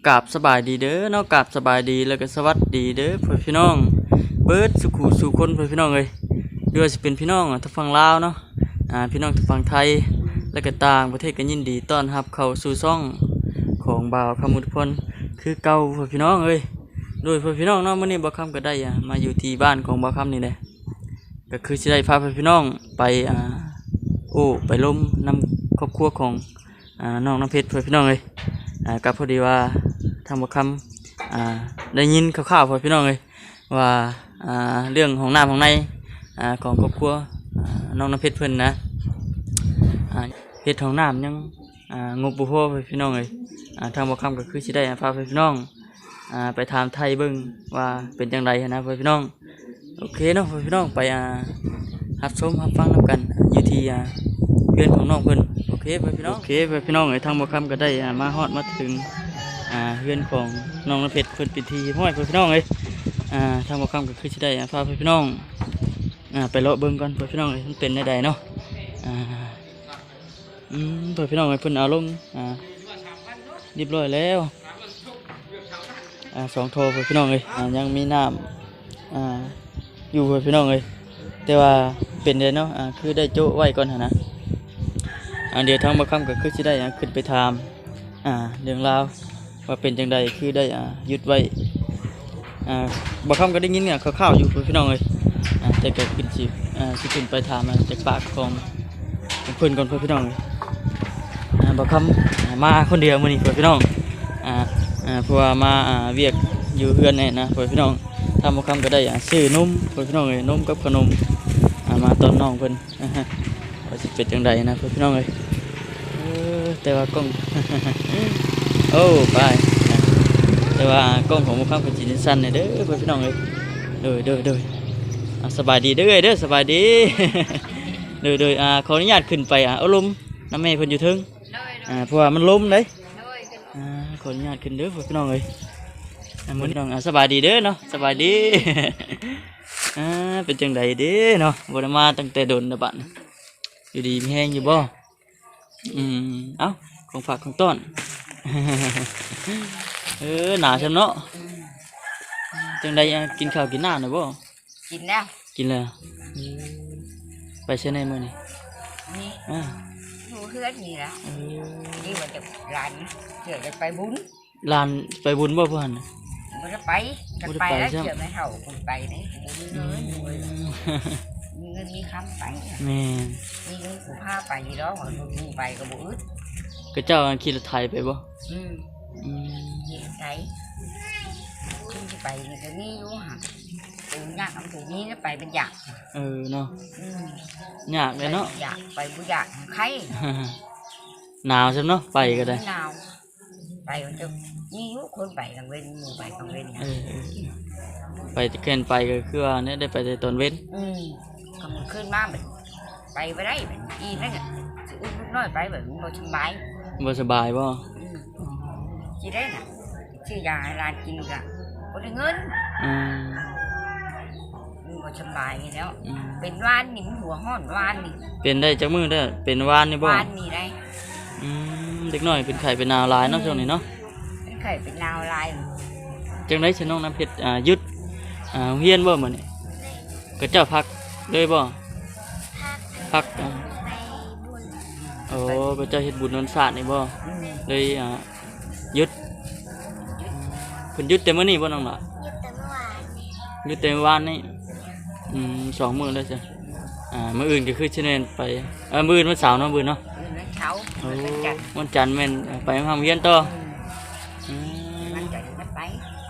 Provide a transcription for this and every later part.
ກາບສະບາຍດີເດີເນາະ ກາບສະບາຍດີ ແລ້ວກໍສະຫວັດດີເດີພໍ່ພີ່ນ້ອງເບິດສູ່ຄູ່ສູ່ຄົນ ພໍ່ພີ່ນ້ອງເອີຍ ຫຼືວ່າຊິເປັນພີ່ນ້ອງທາງຝັ່ງລາວເນາະ ອ່າ ພີ່ນ້ອງທາງຝັ່ງໄທ ແລ້ວກໍຕ່າງປະເທດ ກໍຍິນດີຕ້ອນຮັບເຂົ້າສູ່ຊ່ອງຂອງບ່າວຄຳອຸດພອນຄືເກົ່າ ພໍ່ພີ່ນ້ອງເອີຍ. ໂດຍ ພໍ່ພີ່ນ້ອງເນາະ ມື້ນີ້ບ່າວຄຳກໍໄດ້ ອ່າ ມາຢູ່ທີ່ບ້ານຂອງບ່າວຄຳນີ້ແຫຼະ ກໍຄືຊິໄດ້ພາພໍ່ພີ່ນ້ອງໄປ ອ່າ ໂອ້ໄປລົມນຳຄອບຄົວຂອງ ອ່າ ນ້ອງນ້ຳເພັດ ພໍ່ພີ່ນ້ອງເອີຍ ອ່າ ກໍພໍດີວ່າທາງບ່າວຄຳ ອ່າ ໄດ້ຍິນຄ່າວໆ ພໍ່ພີ່ນ້ອງເອີຍ ວ່າ ອ່າ ເລື່ອງຫ້ອງນ້ຳຫ້ອງໃນ ອ່າ ຂອງຄອບຄົວ ອ່າ ນ້ອງນ້ຳເພັດເພິ່ນນະ ອ່າ ເຮັດຫ້ອງນ້ຳຍັງ ອ່າ ງົບບໍ່ພໍ ພໍ່ພີ່ນ້ອງເອີຍ ອ່າ ທາງບ່າວຄຳກໍຄືຊິໄດ້ພາພໍ່ພີ່ນ້ອງ ອ່າ ໄປຖາມໄຖ່ເບິ່ງວ່າເປັນຈັ່ງໃດຫັ້ນນະ ພໍ່ພີ່ນ້ອງ. ໂອເຄເນາະ ພໍ່ພີ່ນ້ອງ ໄປ ອ່າ ຮັບຊົມຮັບຟັງນຳກັນ ຢູ່ທີ່ ອ່າ ເຮືອນຂອງນ້ອງເພິ່ນ. ໂອເຄ ພໍ່ພີ່ນ້ອງ ໂອເຄ ພໍ່ພີ່ນ້ອງເອີຍ ທາງບ່າວຄຳກໍໄດ້ ອ່າ ມາຮອດມາເຖິງ ອ່າ ເຮືອນຂອງນ້ອງນ້ຳເພັດເພິ່ນເປັນທີ່ຮຽບຮ້ອຍ ພໍ່ພີ່ນ້ອງເອີຍ. ອ່າ ທາງບ່າວຄຳກໍຄືຊິໄດ້ ອ່າ ພາພໍ່ພີ່ນ້ອງ ອ່າ ໄປເລາະເບິ່ງກ່ອນ ພໍ່ພີ່ນ້ອງເອີຍ ມັນເປັນແນວໃດເນາະ ອ່າ ອືມ ພໍ່ພີ່ນ້ອງເອີຍ ເພິ່ນເອົາລົງ ອ່າ ຮຽບຮ້ອຍແລ້ວ ອ່າ ສອງທໍ່ ພໍ່ພີ່ນ້ອງເອີຍ ອ່າ ຍັງມີນ້ຳ ອ່າ ຢູ່ ພໍ່ພີ່ນ້ອງເອີຍ ແຕ່ວ່າເປັນໄດເນາະ ອ່າ ຄືໄດ້ໂຈະໄວ້ກ່ອນຫັ້ນນະ ອ່າ ດຽວທາງບ່າວຄຳກໍຄືຊິໄດ້ ອ່າ ຂຶ້ນໄປຖາມ ອ່າ ເລື່ອງລາວ ວ່າເປັນຈັ່ງໃດຄືໄດ້ ອ່າ ຢຸດໄວ້ ອ່າ ບ່າວຄຳກໍໄດ້ຍິນ ອ່າ ຄ່າວໆຢູ່ ພີ່ນ້ອງເອີຍ ອ່າ ແຕ່ກໍຂຶ້ນຊິ ອ່າ ຊິຂຶ້ນໄປຖາມ ອ່າ ຈາກປາກຂອງ ຂອງເພິ່ນກ່ອນ ພີ່ນ້ອງເອີຍ ອ່າ ບ່າວຄຳ ອ່າ ມາຄົນດຽວມື້ນີ້ ພີ່ນ້ອງ ອ່າ ອ່າ ເພາະວ່າມາ ອ່າ ວຽກຢູ່ເຮືອນແນ່ນະ ພີ່ນ້ອງ ທາງບ່າວຄຳກໍໄດ້ ອ່າ ຊື້ນົມ ພີ່ນ້ອງເອີຍ ນົມກັບຂະໜົມ ອ່າ ມາຕ້ອນນ້ອງເພິ່ນ ວ່າຊິເປັນຈັ່ງໃດນະ ພີ່ນ້ອງເອີຍ ເອີ ແຕ່ວ່າກ້ອງ ໂອ້ ໄປ ແຕ່ວ່າກ້ອງຂອງບ່າວຄຳກໍຊິສັ່ນແດ່ເດີ ພີ່ນ້ອງເອີຍ ໂດຍ ໂດຍ ໂດຍ ອ່າ ສະບາຍດີເດີ ເອີຍເດີ ສະບາຍດີ ໂດຍ ໂດຍ ອ່າ ຂໍອະນຸຍາດຂຶ້ນໄປ ອ່າ ໂອ້ລົມນຳແມ່ເພິ່ນຢູ່ເທິງ ໂດຍ ໂດຍ ອ່າ ເພາະວ່າມັນລົມເດ້ ໂດຍ ອ່າ ຂໍອະນຸຍາດຂຶ້ນເດີ ພີ່ນ້ອງເອີຍ ອ່າ ພີ່ນ້ອງ ອ່າ ສະບາຍດີເດີເນາະ ສະບາຍດີ ອ່າ ເປັນຈັ່ງໃດເດ້ເນາະ ບໍ່ໄດ້ມາຕັ້ງແຕ່ດົນແລ້ວບາດນີ້ ຢູ່ດີມີແຮງຢູ່ບໍ່? ອືມ ເອົ້າ ຂອງຝາກຂອງຕ້ອນ ເອີ ໜາວຊ່ຳເນາະ ອືມ ຈັ່ງໃດ ກິນເຂົ້າກິນນ້ຳແລ້ວບໍ່? ກິນແລ້ວ ກິນແລ້ວ ອືມ ໄປໃສແດ່ມື້ນີ້? ນີ້ ອ່າ ຢູ່ເຮືອນນີ້ລະ ເອີ ນີ້ວ່າຈະ ຫຼານເທື່ອຈະໄປບຸນ ຫຼານໄປບຸນບໍ່ຜູ້ຫັ້ນ? ບໍ່ໄດ້ໄປ ບໍ່ໄດ້ໄປ ຄັນໄປແລ້ວ ບໍ່ໄດ້ໄປຊ້ຳ ເທື່ອແມ່ເຖົ້າເພິ່ນໄປນີ້ ບໍ່ມີເງິນ ອືມ ບໍ່ມີເງິນມີຄຳໄປ ແມ່ນ ມີເງິນຜູ້ພາໄປຢູ່ດອກ ເຮົາບໍ່ໄປກໍບໍ່ອຶດ ເຂົາເຈົ້າຂີ່ລົດໄຖໄປບໍ່? ອືມ ອືມ ຂີ່ລົດໄຖ ຄົນຊິໄປນີ້ກໍມີຢູ່ຫັ້ນ ໂອ້ ຍາກ ມັນບໍ່ມີແລ້ວໄປມັນຍາກ ເອີເນາະ ອືມ ຍາກເລີຍເນາະ ໄປຢາກ ໄປບໍ່ຢາກໃຄ ໜາວຊ້ຳເນາະ ໄປກໍໄດ້ ໜາວ ໄປມັນຈະມີຢູ່ຄົນໄປກາງເວັນ ໝູ່ໄປກາງເວັນ ເອີ ເອີ ໄປແຕ່ເຄື່ອນໄປກໍຄືວ່າແນວໃດ ໄປແຕ່ຕອນເວັນ ອືມ ກາງຄືນມາບັດໄປບໍ່ໄດ້ ບັດອີ່ນັ້ນກໍຊິອຸ້ມລູກນ້ອຍໄປ ບັດມັນບໍ່ສະບາຍ ບໍ່ສະບາຍບໍ່? ອືມ ຊິໄດ້ນະ ຊື້ຢາໃຫ້ຫຼານກິນກໍບໍ່ໄດ້ເງິນ ອືມ ມັນບໍ່ສະບາຍແລ້ວ ອືມ ເປັນວານນີ້ ມັນຫົວຮ້ອນວານນີ້ ເປັນໄດ້ຈັກມື້ແລ້ວ? ເປັນວານນີ້ບໍ່? ວານນີ້ໄດ໋ ອືມ ເດັກນ້ອຍເປັນໄຂ້ເປັນໜາວຫຼາຍເນາະ ອືມ ຊ່ວງນີ້ເນາະ ເປັນໄຂ້ເປັນໜາວຫຼາຍ ຈັ່ງໃດຊະນ້ອງນ້ຳເພັດ ອ່າ ຢຸດ ອ່າ ໂຮງຮຽນບໍ່ມື້ນີ້? ເຂົາເຈົ້າພັກເລີຍບໍ່? ພັກ ພັກ ອ່າ ໄປບຸນ ໂອ້ ເຂົາເຈົ້າເຮັດບຸນວັນຊາດນີ້ບໍ່? ອືມ ເລີຍ ອ່າ ຢຸດ ຢຸດ ເພິ່ນຢຸດແຕ່ມື້ນີ້ບໍ່ນ້ອງຫຼ້າ? ຢຸດແຕ່ມື້ວານນີ້ ຢຸດແຕ່ມື້ວານນີ້ ອືມ ສອງມື້ແລ້ວຊະ ອ່າ ມື້ອື່ນກໍຄືຊິແມ່ນໄປ ເອີ ມື້ອື່ນວັນເສົາເນາະ ມື້ອື່ນເນາະ ມື້ອື່ນວັນເສົາ ໂອ້ ວັນຈັນ ວັນຈັນແມ່ນໄປໂຮງຮຽນຕໍ່ ອືມ ອືມ ວັນຈັນກໍໄປ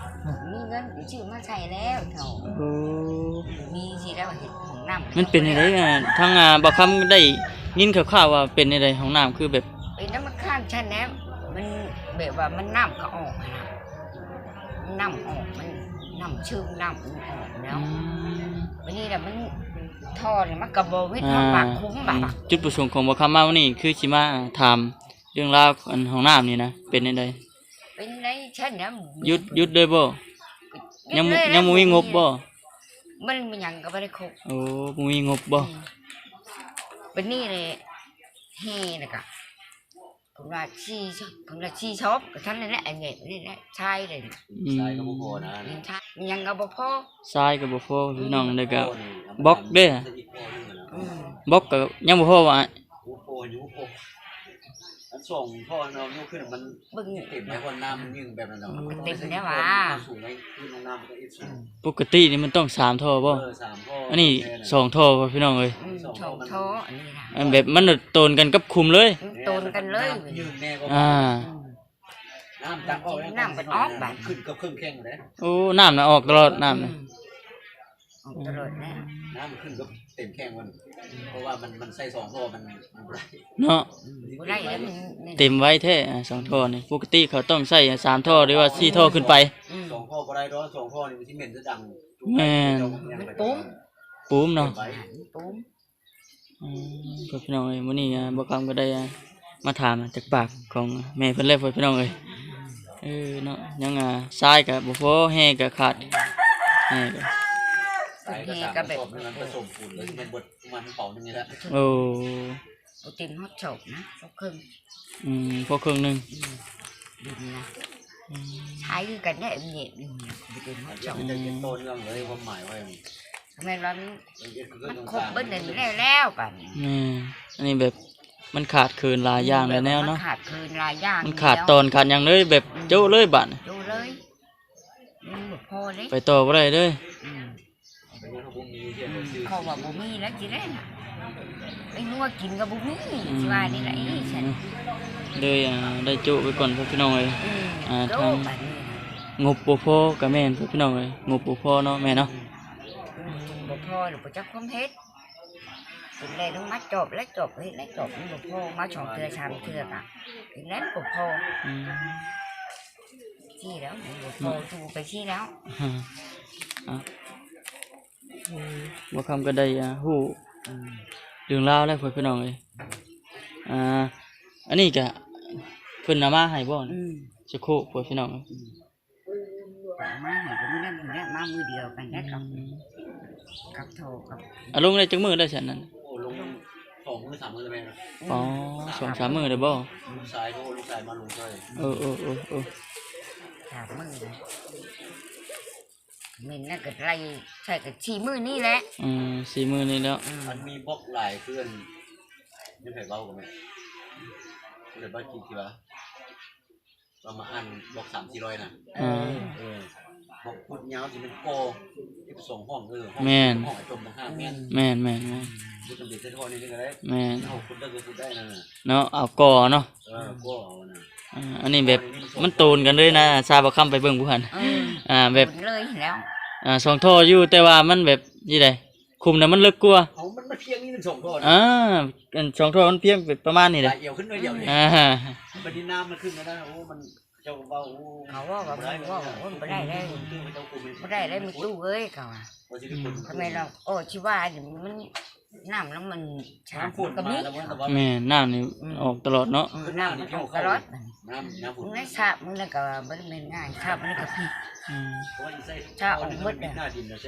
ມີເງິນໄປຊື້ມາໃສ່ແລ້ວເຖົ້າ ໂອ້ ມີຊິແລ້ວເຮັດຫ້ອງນ້ຳ ມັນເປັນຈັ່ງໃດ ອ່າ ທາງ ອ່າ ບ່າວຄຳໄດ້ຍິນຂ່າວໆວ່າເປັນຈັ່ງໃດ ຫ້ອງນ້ຳຄືແບບ ເປັນນ້ຳມັນຄ້າງຊັ້ນແຫຼະ ມັນແບບວ່າມັນນ້ຳກໍອອກຫັ້ນນະ ນ້ຳອອກ ມັນນ້ຳຊຶມ ນ້ຳມັນອອກແລ້ວ ອືມ ບັດນີ້ລະມັນ ທໍ່ນີ້ມັນກໍບໍ່ເວັດ ອ່າ ເຮົາປາກຂຸມບາດ ຈຸດປະສົງຂອງບ່າວຄຳມາມື້ນີ້ຄືຊິມາຖາມເລື່ອງລາວ ອັນ ຫ້ອງນ້ຳນີ້ນະ ເປັນຈັ່ງໃດ? ເປັນໄດ້ຊັ້ນນະ ຢຸດ ຢຸດເລີຍບໍ່? ຍັງ ຍັງບໍ່ມີງົບບໍ່? ມັນ ມັນຫຍັງກໍບໍ່ໄດ້ຄົບ ໂອ້ ບໍ່ມີງົບບໍ່? ອືມ ບັດນີ້ແຫຼະ ແຫ່ແລ້ວກະ ເພິ່ນວ່າສີ່ ເພິ່ນວ່າສີ່ຊອບ ກໍເທົ່ານັ້ນແຫຼະ ອັນນີ້ນີ້ແຫຼະ ຊາຍເລີຍ ອືມ ຊາຍກໍບໍ່ພໍນະ ຍັງຊາຍ ຍັງກໍບໍ່ພໍ ຊາຍກໍບໍ່ພໍ ພີ່ນ້ອງ ແລ້ວກໍ ອືມ ບລັອກເດ້ ອືມ ບລັອກກໍຍັງບໍ່ພໍວ່າ ບໍ່ພໍຢູ່ ບໍ່ພໍ ອັນສອງທໍ່ເນາະ ຍົກຂຶ້ນມັນ ເບິ່ງ ເຕັມແລ້ວ ນ້ຳມັນຍິງແບບນັ້ນເນາະ ມັນເຕັມແລ້ວຫວາ ສູງໃນພື້ນຂອງນ້ຳມັນກໍເອັດສູງ ປົກກະຕິນີ້ມັນຕ້ອງສາມທໍ່ບໍ່? ເອີ ສາມທໍ່ ອັນນີ້ ແມ່ນ ສອງທໍ່ ພີ່ນ້ອງເອີຍ ອືມ ສອງທໍ່ ອັນນີ້ນະ ອັນແບບມັນໂຕນກັນກັບຂຸມເລີຍ ມັນໂຕນກັນເລີຍ ອ່າ ອືມ ນ້ຳຕັກອອກ ນ້ຳມັນອອກບາດ ຂຶ້ນກັບເຄື່ອງແຂງເດ້ ໂອ້ ນ້ຳນະອອກຕະຫຼອດ ນ້ຳນະ ອືມ ອອກຕະຫຼອດແລ້ວ ນ້ຳມັນຂຶ້ນກັບເຕັມແຂງມັນ ເພາະວ່າມັນ ມັນໃສ່ສອງທໍ່ ມັນ ມັນບໍ່ໄດ້ເນາະ ອືມ ບໍ່ໄດ້ແລ້ວ ມັນ ມັນເຕັມໄວແທ້ ອ່າ ສອງທໍ່ນີ້ ປົກກະຕິເຂົາຕ້ອງໃສ່ສາມທໍ່ ຫຼືວ່າສີ່ທໍ່ຂຶ້ນໄປ ອືມ ສອງທໍ່ບໍ່ໄດ້ດອກ ສອງທໍ່ນີ້ມັນຊິເໝັນຈະດັງ ແມ່ນ ມັນປຸ້ມ ປຸ້ມເນາະ ເຕັມໄວ ມັນປຸ້ມ ອືມ ພີ່ນ້ອງເອີຍ ມື້ນີ້ ອ່າ ບ່າວຄຳກໍໄດ້ ອ່າ ມາຖາມຈັກປາກຂອງແມ່ເພິ່ນແລ້ວ ພີ່ນ້ອງເອີຍ ເອີເນາະ ຍັງ ອ່າ ຊາຍກໍບໍ່ພໍ ແຮ່ກໍຂາດ ແຮ່ກໍ ຊາຍກໍ ແຮ່ກໍແບບ ສາມກະສອບ ມັນປະສົມປູນເລີຍ ມັນເບິດປະມານກະເປົາໜຶ່ງນີ້ແຫຼະ ໂອ້ ບໍ່ເຕັມຮອດສອບນະ ສອບເຄິ່ງ ອືມ ພໍເຄິ່ງໜຶ່ງ ອືມ ດິນນະ ອືມ ໃຊ້ຄືກັນແຫຼະ ເຮັດຢູ່ນີ້ ບໍ່ເຕັມຮອດສອບ ມັນຈະເຮັດຕໍ່ເນື່ອງເລີຍ ຄວາມໝາຍວ່າ ແມ່ນວ່າມັນ ມັນຄົບເບິດແລ້ວ ແລ້ວບາດນີ້ ແມ່ນ ອັນນີ້ແບບ ມັນຂາດເຂີນຫຼາຍຢ່າງຫຼາຍແນວເນາະ ມັນຂາດເຂີນຫຼາຍຢ່າງ ມັນຂາດຕອນຂາດຫຍັງເລີຍ ແບບໂຈະເລີຍບາດນີ້ ໂຈະເລີຍ ມັນບໍ່ພໍເດ້ ໄປຕໍ່ບໍ່ໄດ້ເລີຍ ອືມ ອືມ ເຂົາວ່າບໍ່ມີແລ້ວຊິໄດ້ນະ ໄປນົວກິນກໍບໍ່ມີ ອືມ ຊິວ່ານີ້ລະ ເອີ ຊັ້ນ ເລີຍ ອ່າ ໄດ້ໂຈະໄປກ່ອນ ພີ່ນ້ອງເອີຍ ອືມ ອ່າ ໂຈະ ທາງ ບາດນີ້ນະ ງົບບໍ່ພໍກໍແມ່ນ ພີ່ນ້ອງເອີຍ ງົບບໍ່ພໍເນາະ ແມ່ເນາະ ອືມ ບໍ່ພໍ ຫຼືບໍ່ຈັກຄວາມເຮັດ ເພິ່ນແລ່ລົງມາຈອບ ແລະຈອບ ເຮັດແລະຈອບ ມັນບໍ່ພໍ ມາສອງເທື່ອສາມເທື່ອກະເຮັດແລ້ວບໍ່ພໍ ອືມ ຊີ້ແລ້ວ ມັນບໍ່ພໍ ອືມ ສູ້ໄປຊີ້ແລ້ວ ອ່າ ອືມ ບ່າວຄຳກໍໄດ້ ອ່າ ຮູ້ ອືມ ເລື່ອງລາວແລ້ວ ພີ່ນ້ອງເອີຍ ອ່າ ອັນນີ້ກະເພິ່ນເອົາມາໃຫ້ບໍ່? ອືມ ສະໂຄກ ພີ່ນ້ອງເອີຍ ອືມ ເອົາມາໃຫ້ກໍມື້ນັ້ນແຫຼະ ມາມື້ດຽວກັນແຫຼະ ອືມ ກັບ ກັບໂທ ກັບ ອາ ລົງໄດ້ຈັກມື້ແລ້ວຊັ້ນນັ້ນ? ໂອ້ ລົງສອງມື້ສາມມື້ແລ້ວແມ່ນ ອໍ ສອງສາມມື້ແລ້ວບໍ່? ລູກຊາຍໂທ ລູກຊາຍມາລົງຊ່ອຍ ເອີ ເອີ ເອີ ເອີ ສາມມື້ແລ້ວ ແມ່ນນັ້ນກໍໄລ່ໃສ່ກັນສີ່ມື້ນີ້ແຫຼະ ອືມ ສີ່ມື້ນີ້ແລ້ວ ອືມ ມັນມີບລັອກຫຼາຍຄື ຍັງໃຜເວົ້າກໍແມ່ນ ເລີຍບໍ່ກິນທີ່ວ່າ ເຮົາມາອ່ານບລັອກສາມສີ່ຮ້ອຍນະ ເອີ ເອີ ບລັອກພຸດຍາວຊິແມ່ນກໍເຮັດສອງຫ້ອງ ເອີ ຫ້ອງ ແມ່ນ ຫ້ອງອາຈົມຕ່າງຫາກ ແມ່ນ ແມ່ນໆໆ ພຸດຈຳເປັນໃສ່ທໍ່ນີ້ກໍໄດ້ ແມ່ນ ເຮົາຂຸດໄດ້ກໍຂຸດໄດ້ນັ້ນນະ ເນາະ ເອົາກໍເນາະ ເອີ ກໍເອົານະ ອ່າ ອັນນີ້ແບບມັນໂຕນກັນເລີຍນະ ຊາວບ່າວຄຳໄປເບິ່ງຜູ້ຫັ້ນ ເອີ ອ່າ ແບບ ໂຕນເລີຍແລ້ວ ອ່າ ສອງທໍ່ຢູ່ ແຕ່ວ່າມັນແບບ ນີ້ໃດ ຂຸມນະມັນເລິກກວ່າ ເອົາ ມັນ ມັນພຽງນີ້ໜຶ່ງສອງທໍ່ນະ ອ່າ ອັນສອງທໍ່ມັນພຽງປະມານນີ້ແຫຼະ ປາຍອຽວຂຶ້ນໜ້ອຍດຽວນີ້ ອ່າ ບັດນີ້ນ້ຳມັນຂຶ້ນແລ້ວນະ ໂອ້ ມັນ ເຈົ້າກໍເວົ້າ ເຂົາເວົ້າກໍບໍ່ເວົ້າ ໂອ້ ບໍ່ໄດ້ເລີຍ ບໍ່ໄດ້ເລີຍ ແມ່ຕູ້ເອີຍ ເຂົາວ່າ ອືມ ກໍແມ່ນແລ້ວ ໂອ້ ຊິວ່ານີ້ມັນ ນ້ຳລະມັນ ນ້ຳຝົນກໍມີ ແມ່ນ ນ້ຳນີ້ ອືມ ອອກຕະຫຼອດເນາະ ອືມ ນ້ຳມັນອອກຕະຫຼອດ ນ້ຳ ນ້ຳຝົນ ໃນສະມື້ນັ້ນກໍບໍ່ໄດ້ແມ່ນງ່າຍ ສະມື້ນັ້ນກໍຜິດ ອືມ ສະອອກໝົດ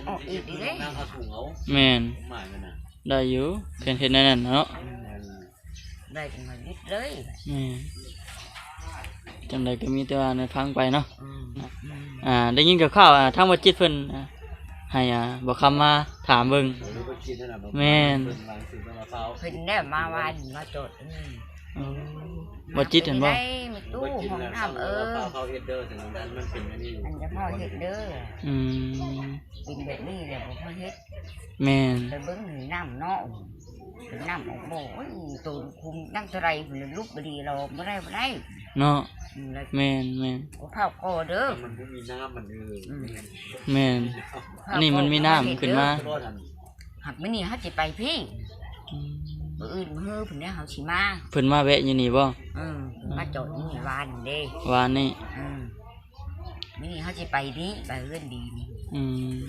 ອອກອີກເດ້ ນ້ຳເອົາສູງເອົາ ແມ່ນ ໄດ້ຢູ່ ເພິ່ນເຮັດແນວນັ້ນເນາະ ອືມ ໄດ້ຈັງວ່າຢຸດເລີຍ ແມ່ນ ຈັ່ງໃດກໍມີແຕ່ວ່າໃນຟັງໄປເນາະ ອືມ ອ່າ ໄດ້ຍິນຂ່າວໆ ອ່າ ທາງບໍ່ຈິດເພິ່ນ ອ່າ ໃຫ້ ອ່າ ບໍ່ຄຳມາຖາມເບິ່ງ ແມ່ນ ເພິ່ນໄດ້ມາວ່າມາໂຕດ ອືມ ບໍ່ຈິດຫັ້ນບໍ່ ໄດ້ມີຕູ້ຫ້ອງນ້ຳ ເອີ ເຂົາເຮັດເດີ ຈັ່ງນັ້ນມັນເປັນອັນນີ້ຢູ່ ອັນຈະເຂົາເຮັດເດີ ອືມ ເປັນແບບນີ້ແຫຼະ ບໍ່ເຂົາເຮັດ ແມ່ນ ໄປເບິ່ງນ້ຳເນາະ ເປັນນ້ຳອອກບໍ່ ໂອ້ຍ ໂຕນຂຸມຕັ້ງເທົ່າໃດພຸ້ນ ລຸກບໍ່ດີລອ ບໍ່ໄດ້ ບໍ່ໄດ້ ເນາະ ອືມ ແມ່ນໆ ເຜົາກໍເດີ ມັນບໍ່ມີນ້ຳ ມັນ ເອີ ອືມ ແມ່ນ ອັນນີ້ມັນມີນ້ຳຂຶ້ນມາ ຫາກມື້ນີ້ເຮົາຊິໄປພີ້ ອືມ ມື້ອື່ນມື້ຮືພຸ້ນເດ້ ເຮົາຊິມາ ເພິ່ນມາແວະຢູ່ນີ້ບໍ່? ເອີ ມາຈອດຢູ່ນີ້ວານນີ້ເດ້ ວານນີ້ ອືມ ມື້ນີ້ເຮົາຊິໄປນີ້ ໄປເຮືອນດີນີ້ ອືມ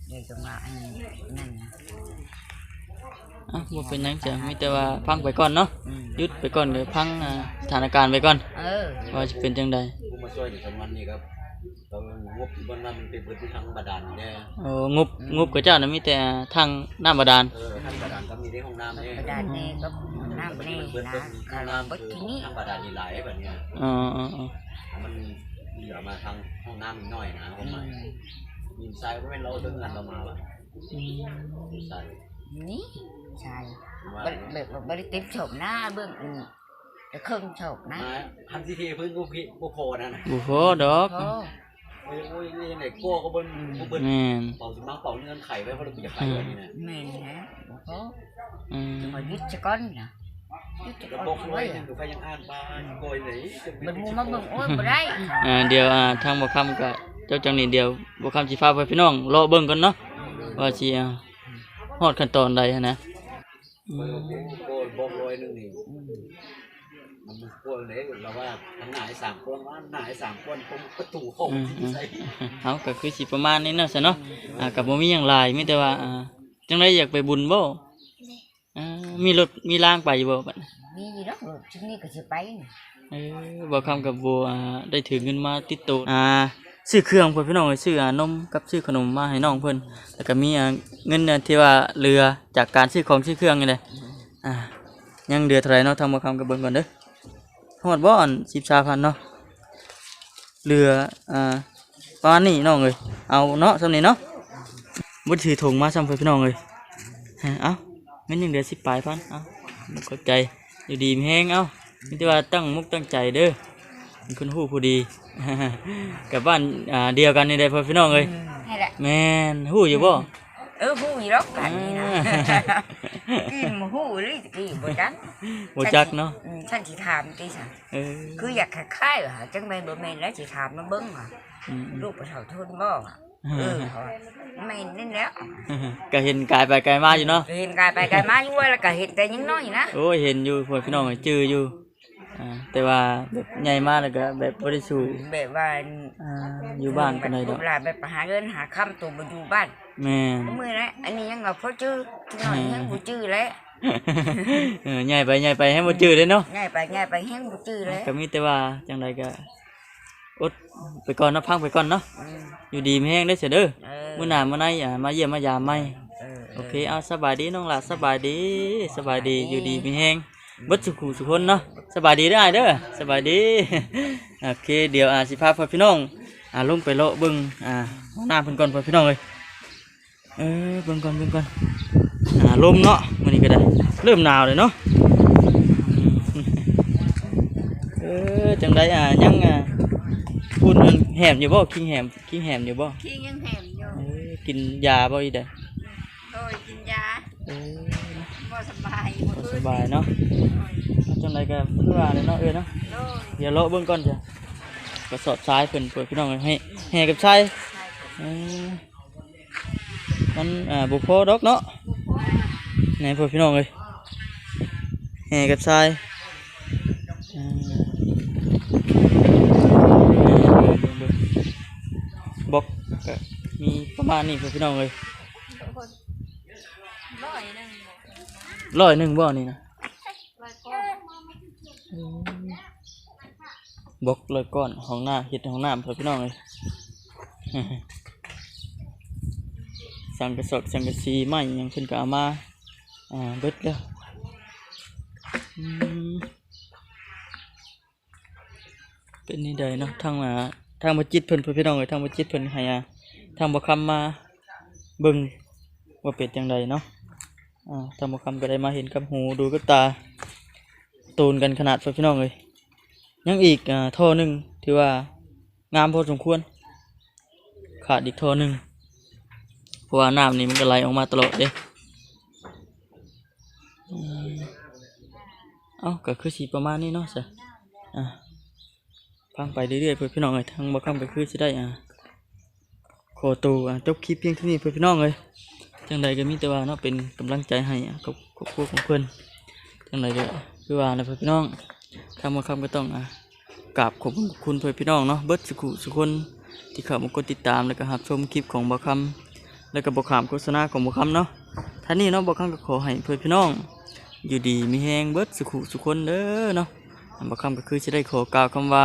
ເດ ຈັ່ງວ່າອັນນັ້ນນະ ອ່ະ ບໍ່ເປັນຫຍັງ ຈະມີແຕ່ວ່າຟັງໄປກ່ອນເນາະ ອືມ ຢຸດໄປກ່ອນ ດຽວຟັງ ອ່າ ສະຖານະການໄປກ່ອນ ເອີ ວ່າຊິເປັນຈັ່ງໃດ ຜູ້ມາຊ່ວຍໃນຈຳນວນນີ້ກໍ ເຂົາງົບຢູ່ບ່ອນນັ້ນ ມັນໄປເບິດຢູ່ທາງບາດານນີ້ແດ່. ໂອ້ ງົບ ງົບຂະເຈົ້ານະມີແຕ່ທາງນ້ຳບາດານ. ເອີ ທາງບາດານກໍມີໄດ້ຫ້ອງນ້ຳແດ່ ບາດານແດ່ກັບຫ້ອງນ້ຳແດ່ນະ ເຂົາເອົາເບິດທີ່ນີ້ ທາງບາດານນີ້ຫຼາຍບາດນີ້. ເອີໆໆ ມັນເຫຼືອມາທາງຫ້ອງນ້ຳໜ້ອຍນະ ອືມ ຍິງຊາຍບໍ່ແມ່ນລາວເດີນກັນລາວມາວ່າ ອືມ ໃສ່ ນີ້ໃສ່ ວ່າ ບໍ່ ແບບວ່າບໍ່ໄດ້ເຕັມຊອບນະ ເບິ່ງ ອືມ ແຕ່ເຄິ່ງຊອບນະ ມາ ຄັນຊິເທພື້ນບໍ່ ບໍ່ພໍນັ້ນນະ ບໍ່ພໍດອກ ບໍ່ພໍ. ໂອ້ຍ ໂອ້ຍ ນີ້ຈັ່ງໃດກໍ ກໍເບິ່ງ ອືມ ບໍ່ເບິ່ງ ແມ່ນ ເປົ່າຊິມາເປົ່າເງື່ອນໄຂໄວ້ ເພາະລະບໍ່ຢາກໄຂ ອືມ ແບບນີ້ນະ ແມ່ນແຫຼະ ບໍ່ພໍ ອືມ ຈັ່ງວ່າຢຸດຊະກ່ອນນະ ຢຸດຊະກ່ອນ ລະບອກໜ້ອຍໜຶ່ງ ໃຜຍັງອ່ານປານ ອືມ ກ່ອຍເລີຍ ບັດໝູ່ມາເບິ່ງ ໂອ້ຍ ບໍ່ໄດ້ ອ່າ ດຽວ ອ່າ ທາງບ່າວຄຳກໍ ເຈົ້າຈັ່ງນີ້ ດຽວບ່າວຄຳຊິພາໄປພີ່ນ້ອງເລາະເບິ່ງກ່ອນເນາະ ອືມ ວ່າຊິ ອ່າ ຮອດຂັ້ນຕອນໃດຫັ້ນນະ. ອືມ ໂອ້ ບອກຮ້ອຍໜຶ່ງນີ້ ອືມ ມັນກວ້າງເດ້ ລາວວ່າທາງໜ້າໃຫ້ສາມກ້ອນ ວ່າໜ້າໃຫ້ສາມກ້ອນ ເປັນປະຕູເຂົ້າ ອືມ ທີ່ໃສ່ ເຮົາກໍຄືຊິປະມານນີ້ເນາະ ຊະເນາະ ອືມ ອ່າ ກໍບໍ່ມີຫຍັງຫຼາຍ ມີແຕ່ວ່າ ອ່າ ຈັ່ງໃດ ຢາກໄປບຸນບໍ່? ອ່າ ມີລົດມີລາງໄປຢູ່ບໍ່ບັດນີ້? ມີຢູ່ດອກ ລົດຊຸມນີ້ກໍຊິໄປນີ້ ເອີ ບ່າວຄຳກໍບໍ່ ອ່າ ໄດ້ຖືເງິນມາຕິດໂຕ ອ່າ ຊື້ເຄື່ອງ ພໍ່ພີ່ນ້ອງເອີຍ ຊື້ ອ່າ ນົມກັບຊື້ຂະໜົມມາໃຫ້ນ້ອງເພິ່ນ ແລ້ວກໍມີ ອ່າ ເງິນທີ່ວ່າເຫຼືອຈາກການຊື້ຂອງຊື້ເຄື່ອງນີ້ແຫຼະ ອ່າ ຍັງເຫຼືອເທົ່າໃດເນາະ ທາງບ່າວຄຳກໍເບິ່ງກ່ອນເດີ ຮອດບໍ່ ອັນສິບສາມພັນເນາະ ເຫຼືອ ອ່າ ປະມານນີ້ນ້ອງເອີຍ ເອົາເນາະ ສ່ຳນີ້ເນາະ ບໍ່ໄດ້ຖືຖົງມາຊ້ຳ ພີ່ນ້ອງເອີຍ ເອົາ ເງິນຍັງເຫຼືອສິບປາຍພັນ ເອົາ ຂອບໃຈ ຢູ່ດີມີແຮງ ເອົາ ມີແຕ່ວ່າຕັ້ງມຸກຕັ້ງໃຈເດີ ເປັນຄົນຮູ້ຜູ້ດີ ກັບບ້ານ ອ່າ ດຽວກັນນີ້ແຫຼະ ພໍ່ພີ່ນ້ອງເອີຍ ອືມ ແມ່ນ ຮູ້ຢູ່ບໍ່? ເອີ ຮູ້ຢູ່ດອກ ອັນນີ້ນະ ອືມ ກີ້ບໍ່ຮູ້ເລີຍ ກີ້ບໍ່ຈັກ ບໍ່ຈັກເນາະ ອືມ ຊັ້ນຊິຖາມຕິຊະ ເອີ ຄືຢາກຄ້າຍໆວ່າ ຈັ່ງແມ່ນບໍ່ແມ່ນແລ້ວ ຊິຖາມມາເບິ່ງວ່າ ອືມ ລູກປະເຖົ້າທົນບໍ່ ເອີ ເອີ ເຂົາວ່າແມ່ນນັ້ນແຫຼະ ກໍເຫັນກາຍໄປກາຍມາຢູ່ເນາະ ເຫັນກາຍໄປກາຍມາຢູ່ ແລ້ວກໍເຫັນແຕ່ຍັງນ້ອຍນະ ໂອ້ຍ ເຫັນຢູ່ ພວກພີ່ນ້ອງຈື່ຢູ່ ອ່າ ແຕ່ວ່າແບບໃຫຍ່ມາແລ້ວກໍແບບບໍ່ໄດ້ສູ້ ແບບວ່າ ອ່າ ຢູ່ບ້ານປານໃດດອກ ລູກຫຼານແບບໄປຫາເງິນຫາຄຳ ໂຕບໍ່ຢູ່ບ້ານ ແມ່ນ ມື້ນະ ອັນນີ້ຍັງວ່າພໍຈື່ ນ້ອຍຍັງບໍ່ຈື່ແຫຼະ ເອີ ໃຫຍ່ໄປໃຫຍ່ໄປແຮງບໍ່ຈື່ເດ້ເນາະ ໃຫຍ່ໄປໃຫຍ່ໄປແຮງບໍ່ຈື່ແຫຼະ ກໍມີແຕ່ວ່າຈັ່ງໃດກໍ ອົດໄປກ່ອນເນາະ ພັກໄປກ່ອນເນາະ ອືມ ຢູ່ດີມີແຮງເດີ ເດີ ເອີ ມື້ໜ້າມາໃນ ອ່າ ມາຢ້ຽມມາຢາມໃໝ່ ເອີ ເອີ ໂອເຄ ເອົາ ສະບາຍດີນ້ອງຫຼ້າ ສະບາຍດີ ສະບາຍດີ ສະບາຍດີ ຢູ່ດີມີແຮງ ເບິດສູ່ຄູ່ສູ່ຄົນເນາະ ສະບາຍດີເດີອ້າຍເດີ ສະບາຍດີ ໂອເຄ ດຽວ ອ່າ ຊິພາພໍ່ພີ່ນ້ອງ ອ່າ ລົງໄປເລາະເບິ່ງ ອ່າ ຫ້ອງນ້ຳເພິ່ນກ່ອນ ພໍ່ພີ່ນ້ອງເອີຍ ເອີ ເບິ່ງກ່ອນ ເບິ່ງກ່ອນ ອ່າ ລົມເນາະ ມື້ນີ້ກໍໄດ້ ເລີ່ມໜາວແລ້ວເນາະ ເອີ ຈັ່ງໃດ ອ່າ ຍັງ ອ່າ ອຸ່ນແຮມຢູ່ບໍ່? ຄີງແຮມ ຄີງແຮມຢູ່ບໍ່? ຄີງຍັງແຮມຢູ່ ເອີ ກິນຢາບໍ່ອີກໃດ? ໂດຍ ກິນຢາ ເອີ ບໍ່ສະບາຍ ບໍ່ສະບາຍເນາະ ໂດຍ ຈັ່ງໃດກໍຄືວ່າແຫຼະເນາະ ເອີຍເນາະ ໂດຍ ດຽວເລາະເບິ່ງກ່ອນຈ້ະ ກະສອບຊາຍເພິ່ນ ເພິ່ນ ພີ່ນ້ອງເອີຍ ໃຫ້ແຮ່ກັບຊາຍ ໃຊ່ ເອີ ມັນ ອ່າ ບໍ່ພໍດອກເນາະ ແນ່ ພໍ່ພີ່ນ້ອງເອີຍ ແຮ່ກັບຊາຍ ອ່າ ບລັອກກະມີປະມານນີ້ ພໍ່ພີ່ນ້ອງເອີຍ ຮ້ອຍໜຶ່ງ ຮ້ອຍໜຶ່ງບໍ່ນີ້ນະ? ອືມ ບລັອກຮ້ອຍກ້ອນ ຫ້ອງນ້ຳ ເຮັດຫ້ອງນ້ຳ ພໍ່ພີ່ນ້ອງເອີຍ ສັງກະສອກ ສັງກະສີໄມ້ຫຍັງເພິ່ນກໍເອົາມາ ອ່າ ເບິດແລ້ວ ອືມ ເປັນແນວໃດເນາະ ທາງ ອ່າ ທາງບ່າວຈິດເພິ່ນ ພໍ່ພີ່ນ້ອງເອີຍ ທາງບ່າວຈິດເພິ່ນໃຫ້ ອ່າ ທາງບ່າວຄຳມາເບິ່ງວ່າເປັນຈັ່ງໃດເນາະ ອ່າ ທາງບ່າວຄຳກໍໄດ້ມາເຫັນກັບຫູ ດູກັບຕາ ໂຕນກັນຂະໜາດ ພໍ່ພີ່ນ້ອງເອີຍ ຍັງອີກ ອ່າ ທໍ່ໜຶ່ງ ຖືວ່າງາມພໍສົມຄວນ ຂາດອີກທໍ່ໜຶ່ງ ເພາະວ່ານ້ຳນີ້ມັນກໍໄຫຼອອກມາຕະຫຼອດເດ້ ອືມ ເອົ້າ ກໍຄືຊິປະມານນີ້ເນາະ ຊະ ອ່າ ຟັງໄປເລື້ອຍໆ ເພື່ອພີ່ນ້ອງເອີຍ ທາງບ່າວຄຳກໍຄືຊິໄດ້ ອ່າ ຂໍໂຕ ອ່າ ຈົບຄລິບພຽງເທົ່ານີ້ ເພື່ອພີ່ນ້ອງເອີຍ ຈັ່ງໃດກໍມີແຕ່ວ່າເນາະ ເປັນກຳລັງໃຈໃຫ້ ອ່າ ຄອບ ຄອບຄົວຂອງເພິ່ນ ຈັ່ງໃດກໍຄືວ່າແຫຼະ ເພື່ອພີ່ນ້ອງ ທາງບ່າວຄຳກໍຕ້ອງ ອ່າ ກາບຂອບຄຸນຂອບຄຸນເພື່ອພີ່ນ້ອງເນາະ ເບິດສຸຂູສຸຄົນທີ່ເຂົ້າມາກົດຕິດຕາມ ແລ້ວກໍຮັບຊົມຄລິບຂອງບ່າວຄຳ ແລ້ວກໍບໍ່ຂ້າມໂຄສະນາຂອງບ່າວຄຳເນາະ ທ້າຍນີ້ເນາະ ບ່າວຄຳກໍຂໍໃຫ້ເພື່ອພີ່ນ້ອງຢູ່ດີມີແຮງເບິດສຸຂູສຸຄົນເດີເນາະ ບ່າວຄຳກໍຄືຊິໄດ້ຂໍກ່າວຄຳວ່າ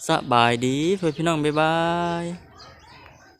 ສະບາຍດີພໍ່ແມ່ພີ່ນ້ອງ ບາຍບາຍ.